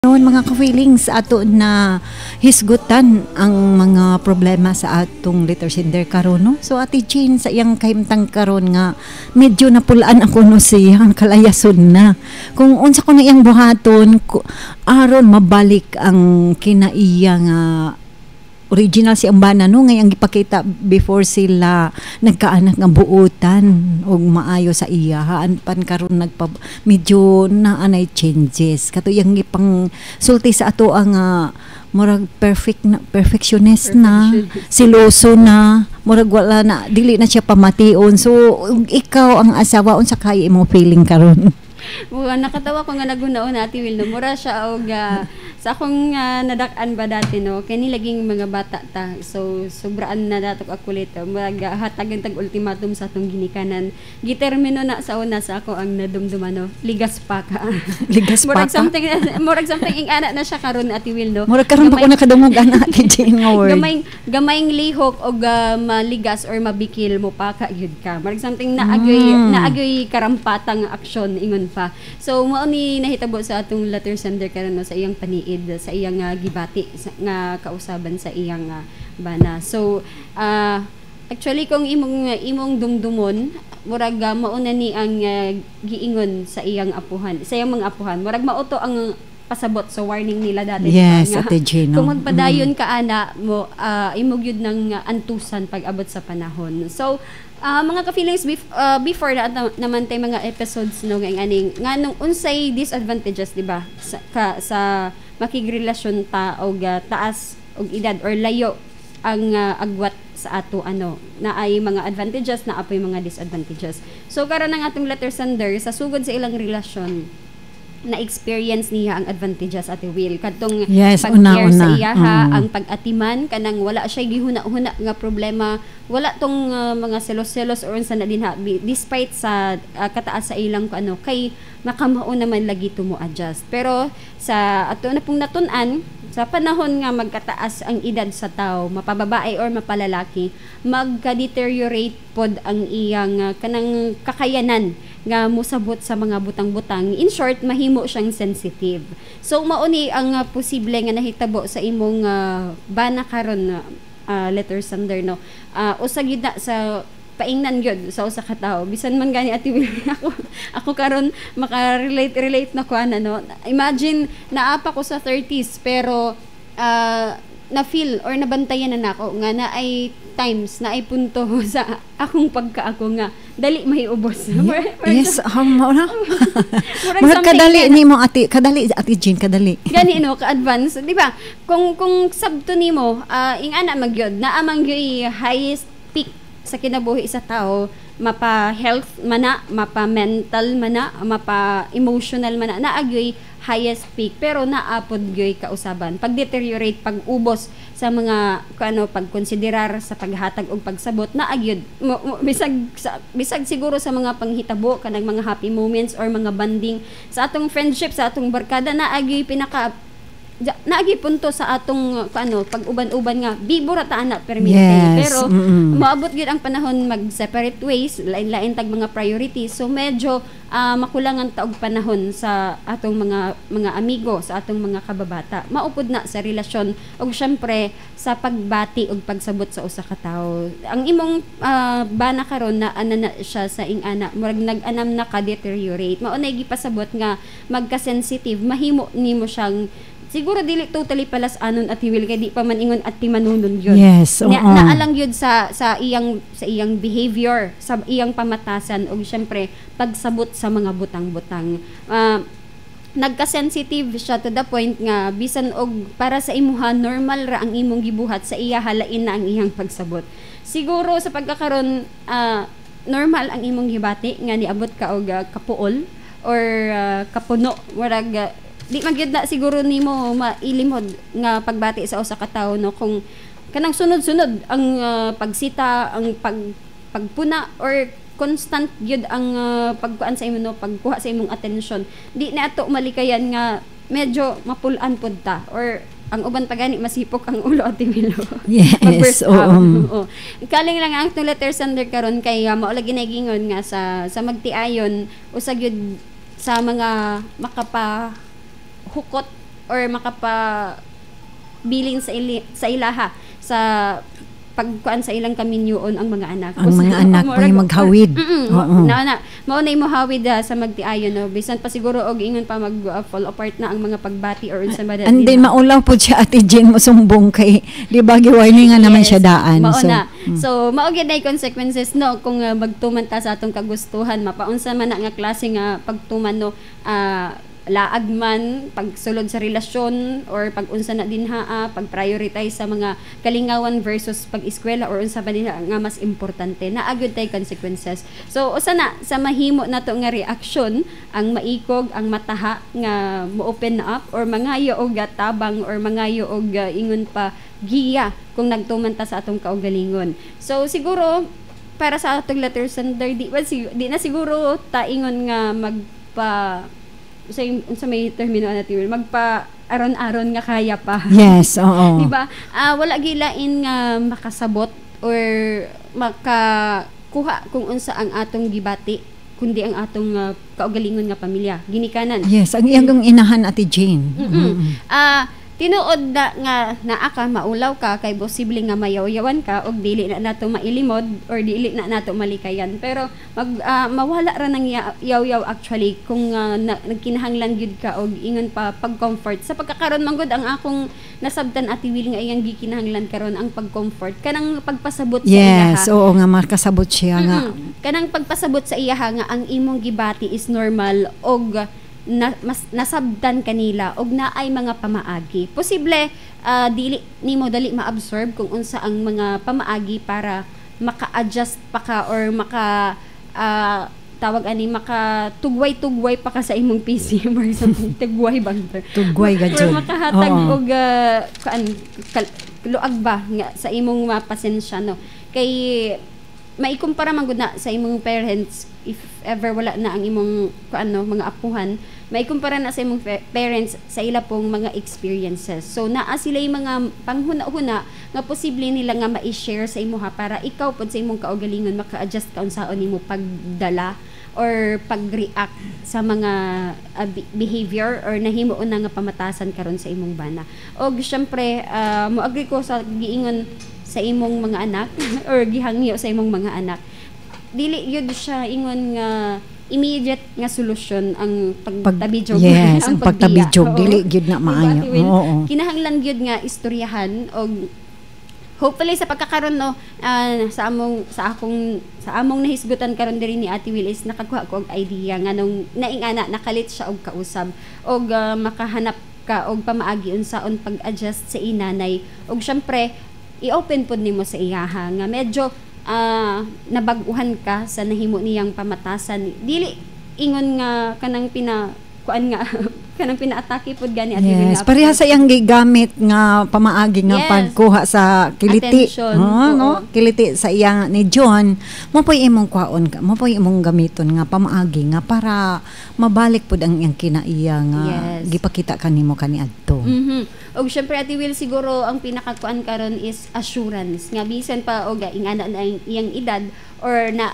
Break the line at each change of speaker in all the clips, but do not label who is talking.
Noon, mga ka-feelings, ato na hisgutan ang mga problema sa atong letter sender karon, no? So Ate Jean, sa iyang kahimtang karon nga medyo napulaan ako, no, siya kalayason na. Kung unsa ko na iyang buhaton aron mabalik ang kinaiya nga original si bana, no, nga iyang gipakita before sila nagkaanak nga buutan og maayo sa iya haan pan karon nagpa medyo na anay changes kato iyang gipang sulti sa ato ang murag perfect na, perfectionist na, siloso na, murag wala na, dili na siya pamation. So ug ikaw ang asawa, unsa kay imong feeling karon?
Mura nakatawa ko nga naghuna-una, Ate Will, no. Mura siya og sa akong nadak-an ba dati, no, kani laging mga bata ta. So sobraan na dato ak kulit. Murag hatagan tag ultimatum sa atong ginikanan. Gitermino na sa una sa ako ang nadumduman, no. Ligas pa ka.
Ligas pa
murag
ka?
Something, murag something ing ana na siya karon, Ate Will, no.
Murag karon pa ko nakadungog ana, Ate Jean, nga word.
Gamayng gamayng lihok og maligas or mabikil mo pa ka gyud ka. Murag something na agoy na agoy karampatang aksyon ingon pa. So mao ni nahitabo sa atong letter sender karon, no, sa iyang paniid, sa iyang gibati sa, nga kausaban sa iyang bana. So actually kung imong imong dumdumon, murag mao na ni ang giingon sa iyang apuhan, sa iyang mga apuhan. Murag mao to ang pasabot sa warning nila dati, di ba?
Yes,
Nga,
Ate Jean, no?
kung magpadayon ka ana mo, imo gyud ng antusan pag abot sa panahon. So mga ka-feelings, before na naman tay mga episodes, no, nga aning nganong unsay disadvantages, di ba, sa, sa makigrelasyon ta og taas og edad or layo ang agwat sa ato, ano, na ay mga advantages na apoy mga disadvantages. So karon ang atong letter sender, sa sugod sa ilang relasyon, na-experience niya ang advantages, Ate Will, kadtong pag-care
una-una.
Sa iyaha, ang pag-atiman, kanang wala siya gihuna-huna nga problema, wala tong mga selos-selos or unsa na dinha, despite sa kataas sa ilang ano, kay makamao naman lagi to mo adjust. Pero sa ato na pong natun-an, sa panahon nga magkataas ang edad sa tao, mapababae or mapalalaki, magka-deteriorate pod ang iyang kanang kakayanan nga mosabot sa mga butang-butang. In short, mahimo siyang sensitive. So mao ni ang posible nga nahitabo sa imong bana karon, letter sender, no. Usa gyud na sa paingnan gyud sa usa ka tawo, bisan man gani, Ate Will, ako ako karon maka-relate relate na ko ana, no. Imagine, naa pa ko sa 30s pero na feel or nabantayan na nako nga na ay times na ay punto sa akong pagka-ako nga dali mahiubos.
Yes, mao na.
Murag
Murag
something
kadali
nga
nimo, ate, kadali, Ate Jean, kadali.
Gani, no, ka-advance, di ba? Kung sabto nimo, ing ana magyod, naa man gyud highest peak sa kinabuhi sa tao, mapa health mana, mapa mental mana, mapa emotional mana, naa gyoy highest peak, pero naa pod gyoy kausaban pag deteriorate, pag ubos sa mga ano, pagkonsiderar sa paghatag og pagsabot, naa gyud bisag bisag siguro sa mga panghitabo, kanang mga happy moments or mga bonding sa atong friendship, sa atong barkada, naa gyoy pinaka naa gyud punto sa atong ano, pag-uban-uban nga bibo ra ta ana permente, pero moabot gyud ang panahon mag separate ways, lain-lain tag mga priorities. So medyo makulangan ta og panahon sa atong mga mga amigo, sa atong mga kababata, maupod na sa relasyon ug syempre sa pagbati ug pagsabot sa usa ka tawo. Ang imong bana karon na ana na siya sa ing-ana, murag nag-anam na ka deteriorate. Mao na gipasabot nga magka-sensitive, mahimo nimo siyang siguro dili totally palas-anon, Ate Will, kay di pa man ingon at timanunon yun. Naalang yun sa iyang behavior, sa iyang pamatasan ug syempre pagsabot sa mga butang-butang. Nagka-sensitive siya to the point nga bisan og para sa imuha normal ra ang imong gibuhat, sa iya halain na ang iyang pagsabot. Siguro sa pagkakaron, normal ang imong gibati nga niabot ka og kapuol or kapuno, murag di man gyud na siguro nimo mailimod nga pagbati sa usa ka tawo, no, kung kanang sunod-sunod ang pagsita, ang pagpuna or constant gyud ang pagkuan sa imo, no, pagkuha sa imong attention. Di na ato malikayan nga medyo mapulan pod ta or ang uban pa gani masipok ang ulo, Ate Milo. Mag-burst out. Oo. Kaling lang ang atong letter sender karon kay mao lagi nagingon nga sa magtiayon, usa gyud sa mga makapa hukot or makapa bilin sa ilaha sa pagkuan sa ilang kaminyoon ang mga anak.
Ang mga anak pa yung maghawid.
Na mao na imo hawid sa magtiayon, no, bisan pa siguro og ingon pa mag fall apart na ang mga pagbati or unsa ba.
And then maulaw po siya, Ate Jane, mo sumbong kay di ba giwarning nga naman siya daan.
Mao
so,
na. So mao gyud nay consequences, no, kung magtuman ta sa atong kagustuhan, mapaunsa man na nga klase nga pagtuman, no, laag man, pagsulod sa relasyon or pag-unsa na dinha, pag-prioritize sa mga kalingawan versus pag-eskwela or unsa ba dinha nga mas importante, naa gyud tay consequences. So usa na sa mahimo nato nga reaksyon ang maikog, ang mataha nga mo open up or mangayo og tabang or mangayo og ingon pa giya kung nagtuman ta sa atong kaugalingon. So siguro para sa atong letter sender, di ba di na siguro ta ingon nga magpa sa may termino natin, magpa aron-aron nga kaya pa.
Yes, oo.
Di ba? Wala gilain nga makasabot or makakuha kung unsa ang atong gibati kundi ang atong kaugalingon nga pamilya, ginikanan.
Yes, ang iyang inahan, Ate Jane.
Tinuod na nga naa ka, maulaw ka kay posible nga mayawyawan ka og dili na nato mailimod or dili na nato malikayan, pero mag mawala ra nang yaw-yaw actually kung nagkinahanglan gyud ka og ingon pa pag-comfort. Sa pagkakaron man gud, ang akong nasabtan, Ate Will, nga iyang gikinahanglan karon ang pag-comfort, kanang pagpasabot sa
Yes,
iyaha.
Oo nga makasabot siya nga.
Kanang pagpasabot sa iyaha nga ang imong gibati is normal og na, mas nasabtan kanila og naay mga pamaagi. Posible dili nimo dali ma-absorb kung unsa ang mga pamaagi para maka-adjust pa ka or maka tawag ani, maka tugway-tugway pa ka sa imong PC or something, tugway bang?
Tugway
or
gajud.
Makahatag og kuan luag ba nga sa imong mapasensya, no, kay maikumpara man gud na sa imong parents if ever wala na ang imong kuan, no, mga apuhan, maikumpara na sa imong parents sa ila pong mga experiences. So naa sila yung mga panghuna-huna nga posible nila nga ma-share sa imuha para ikaw pod sa imong kaugalingon maka-adjust ka unsaon nimo pagdala or pag-react sa mga behavior or nahimo na nga pamatasan karon sa imong bana. Og syempre, mo-agree ko sa giingon sa imong mga anak or gihangyo sa imong mga anak. Dili yun siya ingon nga immediate nga solusyon ang pagtabijog.
Yes, ang
pagbiya.
pagtabijog
Oo.
Dili gyud na
Diba,
maayo.
Ate Will?
Oo.
Kinahanglan gyud nga istoryahan og hopefully sa pagkakaron, no, sa among nahisgutan karon diri ni Ate Will is nakakuha ko og idea nganong naingana nakalit siya og kausab og makahanap ka og pamaagi unsaon pag-adjust sa inanay. Og syempre i-open pod nimo sa iyaha nga medyo nabag-uhan ka sa nahimo niyang pamatasan. Dili ingon nga kanang pina kuan nga kanang pinaatake pod gani, Ate Will,
Yes,
nga
pareha sa iyang gigamit nga pamaagi nga pagkuha sa kiliti.
Attention,
Oh,
oo.
no? Kiliti sa iyang ni John. Mo po'y imong kwaon ka, mo po'y imong gamiton nga pamaagi nga para mabalik pod ang iyang kinaiya nga gipakita kanimo kaniadto.
Og syempre, Ate Will, siguro ang pinakakuan karon is assurance nga bisan pa og ingana na ang iyang edad or na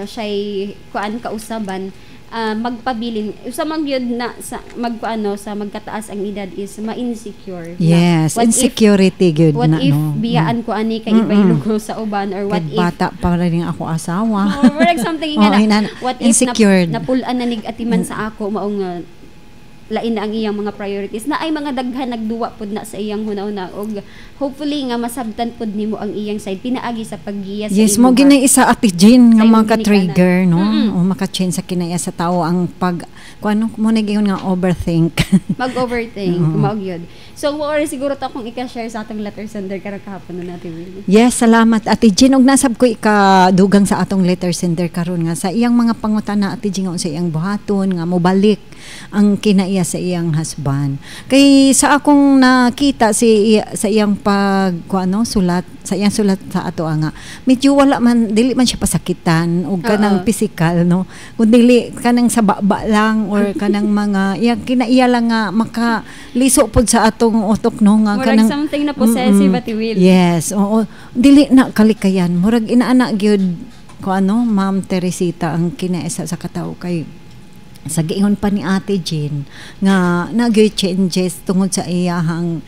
siya'y kuan kausaban, magpabilin usa man gyud na sa magkuano sa magkataas ang edad is ma-insecure na
Yes,
what if
insecurity gyud
what
na,
if
no.
biyaan ko ani kay ibaylo ko sa uban or what
Kahit
if
bata pa rin ako asawa.
Or like something nga
Oo,
na, what if
insecured.
Napulaan na nig atiman sa ako, maong lain na ang iyang mga priorities na ay mga daghan nagduwa pud na sa iyang huna-huna. Og hopefully nga masabtan pud nimo ang iyang side pinaagi sa paggiya sa
Yes, mo
imuha.
ginay isa, Ate Jean, nga
Sa imong
maka-trigger, no?
ginikanan.
O maka-change sa kinaya sa tao ang pag kung ano mo na nga overthink.
Mag-overthink, mao gyud. So mo rin siguro to akong ika-share sa atong letter sender karon kahapon na natin, Will.
Yes, salamat, Ate Jean. Og nasab ko ikadugang sa atong letter sender karon nga sa iyang mga pangutana, Ate Jean, nga sa iyang buhaton nga mobalik ang kinaiya sa iyang husband. Kay sa akong nakita sa iyang pag kuano sulat, sa iyang sulat sa ato nga medyo wala man, dili man siya pasakitan og kanang physical, no, kun dili kanang sa baba lang or kanang mga iyang kinaiya lang nga makaliso pod sa atong utok, no, nga
Murag
kanang
something na possessive, Ate Will.
Yes, oo. Dili na kalikayan. Murag inaana gyud ko ano, Ma'am Teresita, ang kinaisa sa katawo kay Sa giingon pa ni Ate Jean nga nagyoy changes tungod sa iyahang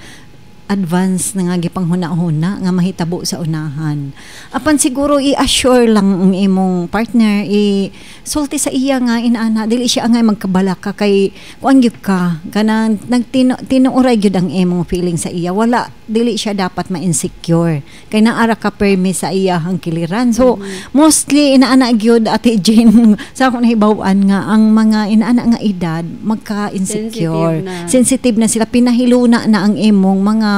advance na nga gipanghuna-huna nga mahitabo sa unahan. Apan siguro i-assure lang ang imong partner, i sulti sa iya nga inaana dili siya angay magkabalaka kay kuan gyud ka, kanang nagtino tinuoray gyud ang imong feeling sa iya. Wala, dili siya dapat ma-insecure kay naara ka permi sa iyahang kiliran. So mostly inaana gyud, Ate Jane, sa akong nahibaw-an nga ang mga inaana nga edad magka-insecure.
Sensitive na.
Sensitive na sila, pinahiluna na ang imong mga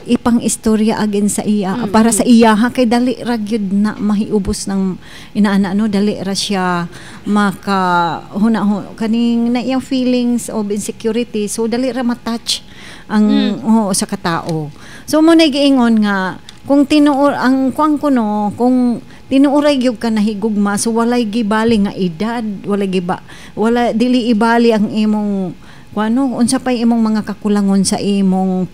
ipang istorya again sa iya para sa iya ha, kay dali ra gyud na mahiubos ng inaana, no? Dali ra siya maka huna kaning na iyang feelings of insecurity, so dali ra ma-touch ang oo, sa katao. So mo na giingon nga kung tinuor ang kuang kuno, kung tinuoray gyud ka nahigugma, so walay gibali nga edad, walay giba, wala, dili ibali ang imong kuano, unsa pay imong mga kakulangon sa imong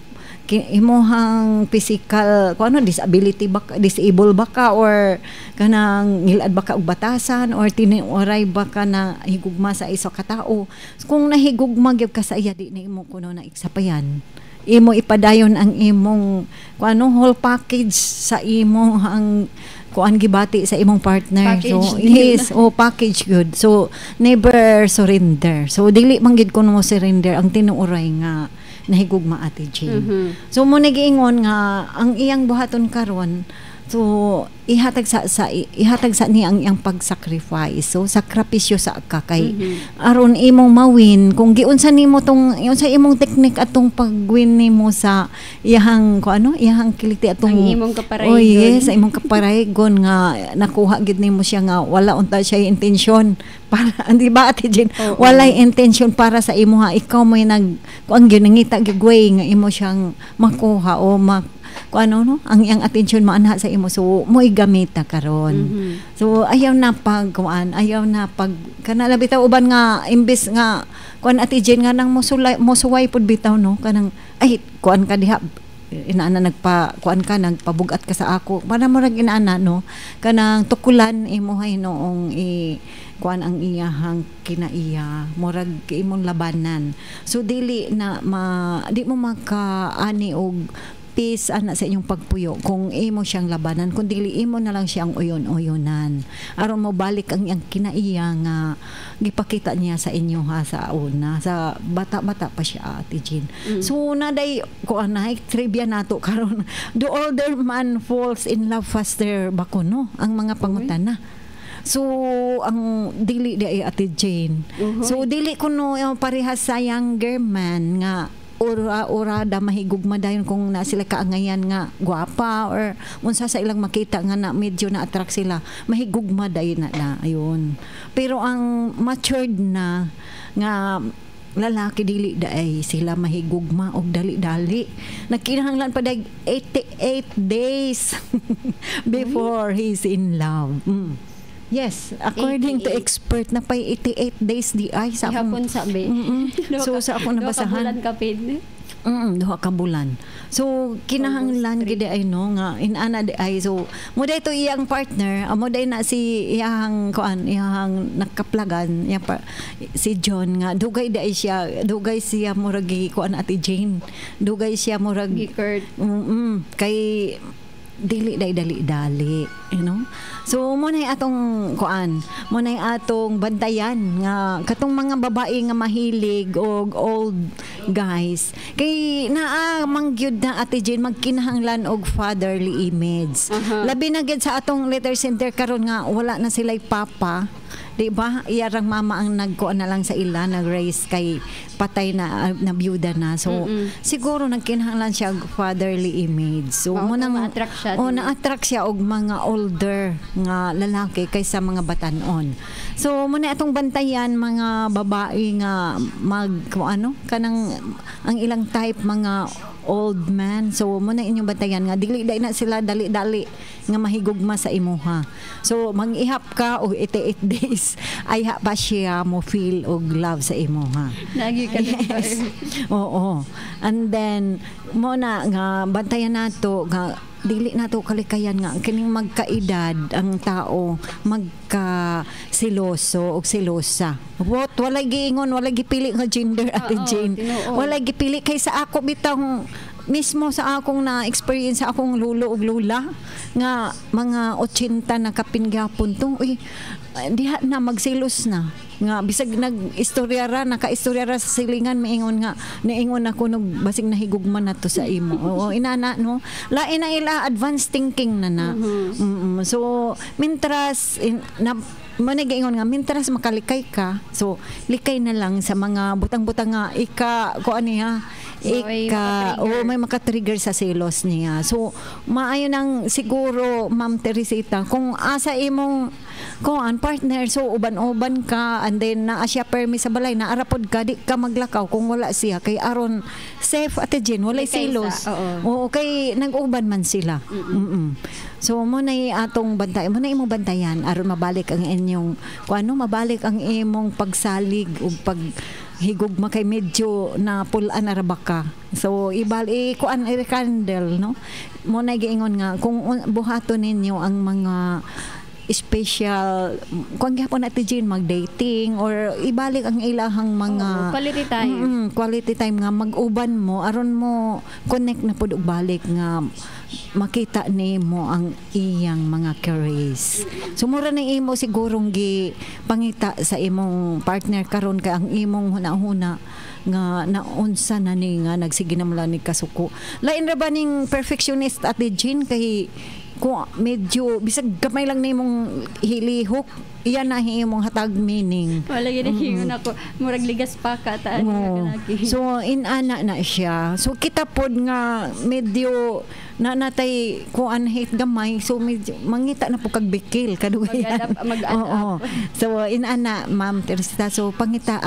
imuhang physical kuano, disability ba ka, disable ba ka, or kanang ngilad ba ka og batasan, or tinuoray ba ka na higugma sa isa ka tawo. Kung nahigugma gyud ka sa iya, di na imo kuno na iksapayan, imo ipadayon ang imong kuano, whole package sa imong ang kuan gibati sa imong partner.
Package
So
deal.
Yes, oh, package good. So never surrender. So dili man gid kuno mo surrender ang tinuoray nga nahigugma, Ate Jane. So mo nagiingon nga ang iyang buhaton karon, so ihatag sa niya ang iyang pag-sacrifice. So sakripisyo sa ka kay aron imong mawin. Kung giunsa nimo tong unsa imong technique atong pag-win nimo sa iyahang ko ano, iyahang kiliti atong
Ang imong kaparaygon.
Oh yes, sa imong kaparaygon nga nakuha gid nimo siya nga wala unta siya intensyon para, di ba, Ate Jane?
Oo.
Walay intention para sa imo ha, ikaw mo nag kuan gyud, nangita gyud way nga imo siyang makuha o mak kung ano, no, ang iyang atensyon maanha sa imo, so mo'y gamita karon. So ayaw na pag kuan, ayaw na pag kana bitaw uban nga imbes nga kuan, Ate Jane, nga nang mosulay mosuway pud bitaw, no, kanang ay kuan ka diha, inaana nagpa kuan ka, nagpabugat ka sa ako, para mo rag inaana, no, kanang tukulan imo hay noong i kuan ang iyahang kinaiya, murag imong labanan. So dili na ma di mo makaani og peace ana sa inyong pagpuyo kung imo siyang labanan, kung dili imo na lang siyang uyon-uyonan aron mo balik ang iyang kinaiya nga gipakita niya sa inyo ha, sa una, sa bata-bata pa siya, Ate Jean. So naday kuan na trivia nato karon: the older man falls in love faster ba kuno ang mga pangutana? So ang dili di ay, Ate Jane. So dili kuno parehas sa younger man nga ura urada mahigugma dayon kung na sila kaangayan nga gwapa or unsa sa ilang makita nga na medyo na attract sila, mahigugma dayon na, na ayun. Pero ang matured na nga lalaki, dili daay sila mahigugma og dali-dali. Nagkinahanglan pa day 88 days before he's in love. Yes, according to
88.
expert na pay 88 days di ay sa akong
Ihapon sabi.
So sa akong
Duha ka
nabasahan.
bulan kapin.
2 ka bulan. So kinahanglan gid ay no nga inana di ay, so mo day to iyang partner, amo day na si iyang kuan, iyang nakaplagan, iyang si John nga dugay di ay siya, dugay siya murag kuan, Ate Jane. Dugay siya murag
Gikert.
Kay dili day dali-dali, you know? So mo na atong kuan, mo na atong bantayan nga katong mga babae nga mahilig og old guys. Kay naa man gyud na, Ate Jane, magkinahanglan og fatherly image. Labi na gyud sa atong letter center karon nga wala na sila'y papa. Di ba? Iyarang mama ang nagkuan na lang sa ila, nag-raise kay patay na, na byuda na. So, siguro nagkinahanglan siya og fatherly image. So,
Oo,
mo nang
ma-attract siya
Oh,
din.
Na-attract siya og mga older nga lalaki kaysa mga batanon. So, mo na atong bantayan mga babae nga mag kung ano kanang ang ilang type mga old man. So mo na inyong bantayan nga dili dai na sila dali-dali nga mahigugma sa imuha. So mangihap ka og 88 days. least ayha pa siya mo feel og love sa imo ha.
Naagi ka.
Yes. Oo. And then mo na nga bantayan nato nga dili nato kalikayan nga kining magkaedad ang tao magka seloso og selosa. What, walay giingon, walay gipili nga gender, Ate Jane.
Tinuod.
Walay gipili kay sa ako bitang mismo, sa akong na experience, sa akong lulo ug lula nga mga 80 na kapin gyapon to, uy, diha na magselos na nga bisag nag-istorya ra, naka-istorya ra sa silingan, miingon nga niingon ako nog basig nahigugma na to sa imo. Oo, inana no, lain na ila, advanced thinking na na. So mintras in, na mo nag-ingon nga mintras makalikay ka, so likay na lang sa mga butang-butang nga ika ko ani ha.
So, ay
Ika
makatrigger.
Oo, may makatrigger sa selos niya. So maayo nang siguro, Ma'am Teresita, kung asa imong kuan partner, so uban-uban ka and then naa siya permi sa balay, naara pod ka, di ka maglakaw kung wala siya kay aron safe, Ate Jen, walay
Likay
selos.
Oo.
Oo, kay nag-uban man sila. So mo na atong bantay, mo na imong bantayan aron mabalik ang inyong kung ano, mabalik ang imong pagsalig ug pag higugma kay medyo na pulaan na ra ba ka. So ibal i kuan, i-rekindle no. Mo na giingon nga kung buhaton ninyo ang mga special kung gihapon, Ate Jean, mag-dating or ibalik ang ilahang mga
Oo, quality time.
Quality time nga mag-uban mo aron mo connect na pud og balik nga makita nimo ang iyang mga cares. So mura na imo sigurong gi pangita sa imong partner karon kay ang imong huna-huna nga naunsa na ni nga nagsige na mula ni kasuko. Lain ra ba ning perfectionist, Ate Jean, kay kung medyo bisag gamay lang nimong hilihok, iyan na imong hatag meaning.
Wala gid mm ako, murag ligas pa ka taan
Oo.
nga.
So inana na siya. So kita pod nga medyo na natay kuan hate gamay, so medyo mangita na po kag bikil kadugayan.
Mag-add
Oo.
up.
So inana, Ma'am Teresita, so pangita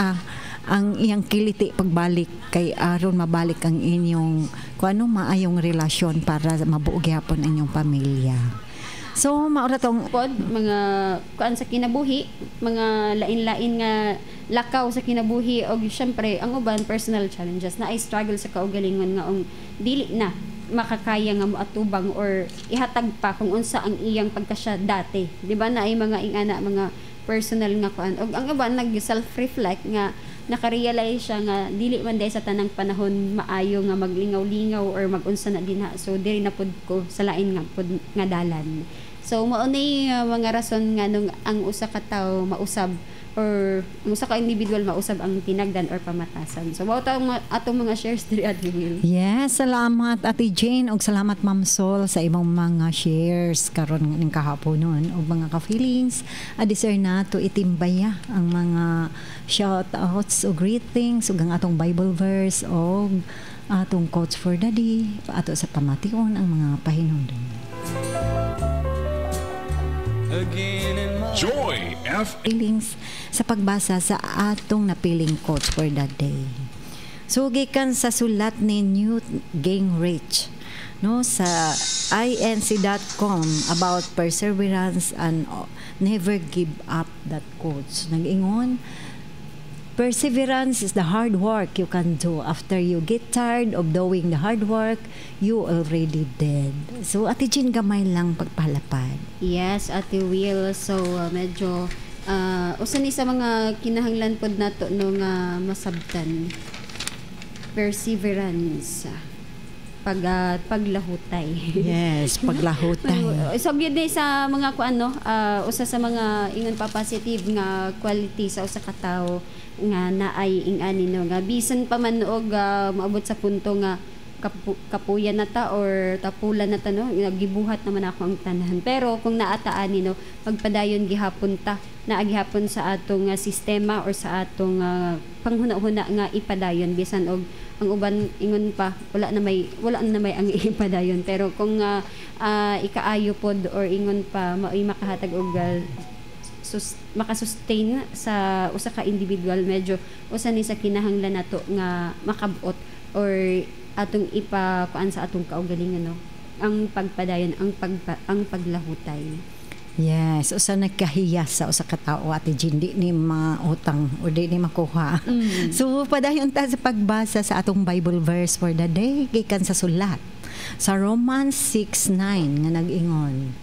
ang iyang kiliti pagbalik kay aron mabalik ang inyong kung ano, maayong relasyon para mabuo gyapon ang inyong pamilya. So maura tong
Pod mga kuan sa kinabuhi, mga lain-lain nga lakaw sa kinabuhi og syempre ang uban personal challenges na ay struggle sa kaugalingon nga ong dili na makakaya nga moatubang or ihatag pa kung unsa ang iyang pagkasya dati, di ba? Na ay mga ingana, mga personal nga kuan og ang uban nag self reflect nga nakarealize siya nga dili man day sa tanang panahon maayo nga maglingaw-lingaw or magunsa na dinha, so diri na pud ko sa lain nga pud nga dalan. So mao ni mga rason nga nung ang usa ka tawo mausab or ang usa ka individual mausab ang tinagdan or pamatasan. So mao ta ang atong mga shares diri, Ate Will.
Yes, salamat Ate Jane ug salamat Ma'am Sol sa imong mga shares karon ning kahaponon. Ug mga ka-feelings, adi sir nato itimbaya ang mga shout outs ug greetings ug ang atong Bible verse ug atong quotes for the day ato sa pamation ang mga pahinumdum.
Again in my
Joy F.
Feelings sa pagbasa sa atong napiling quotes for that day. So gikan sa sulat ni Newt Gingrich no sa inc.com about perseverance and never give up, that quotes. Nag-ingon, "Perseverance is the hard work you can do after you get tired of doing the hard work you already did." So, Ate Jean, gamay lang pagpalapad.
Yes, Ate Will. So, medyo usa ni sa mga kinahanglan pod nato no nga masabtan. Perseverance. Paglahutay.
Yes, paglahutay.
So gyud ni sa mga kuan no, usa sa mga ingon pa positive nga quality sa usa ka tawo nga naay ing-ani no nga bisan pa man og maabot sa punto nga kapuyan na ta or tapulan na ta no, gibuhat naman ako ang tanan, pero kung naataan ni no, magpadayon gihapon ta, naa gihapon sa atong sistema or sa atong panghuna-huna nga ipadayon bisan og ang uban ingon pa wala na may ang ipadayon. Pero kung ikaayo pod or ingon pa maoy makahatag og makasustain sa usa ka individual, medyo usa ni sa kinahanglan nato nga makabot or atong ipakuan sa atong kaugalingon no, ang pagpadayon, ang paglahutay.
Yes, usa nagkahiyas sa usa ka tawo, Ate Jean, di ni mautang o di ni makuha. So padayon ta sa pagbasa sa atong Bible verse for the day gikan sa sulat sa Romans 6:9 nga nag-ingon,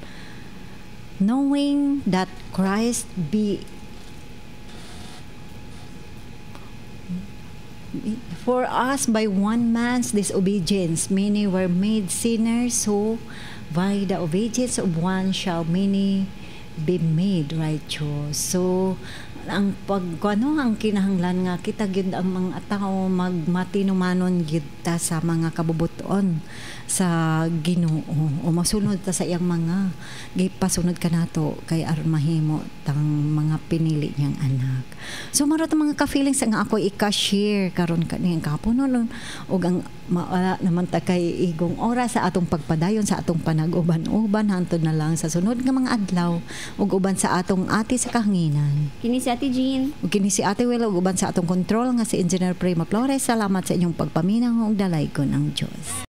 "Knowing that Christ be for us by one man's disobedience many were made sinners, so by the obedience of one shall many be made righteous." So ang pag ano, ang kinahanglan nga kita gyud ang mga tao magmatinumanon gyud ta sa mga kabubuton sa Ginoo o masunod ta sa iyang mga gipasunod kanato kay aron mahimo tang mga pinili niyang anak. So mao ra mga ka-feelings nga ako ika-share karon kaning kapon, no, ug ang mawala naman ta kay igong oras sa atong pagpadayon sa atong panag-uban-uban hantod na lang sa sunod nga mga adlaw ug uban sa atong ate sa kahanginan.
Kini si Ate Jean.
Ug kini si Ate Will ug uban sa atong control nga si Engineer Primo Flores. Salamat sa inyong pagpaminaw ug dalaygon ang Dios.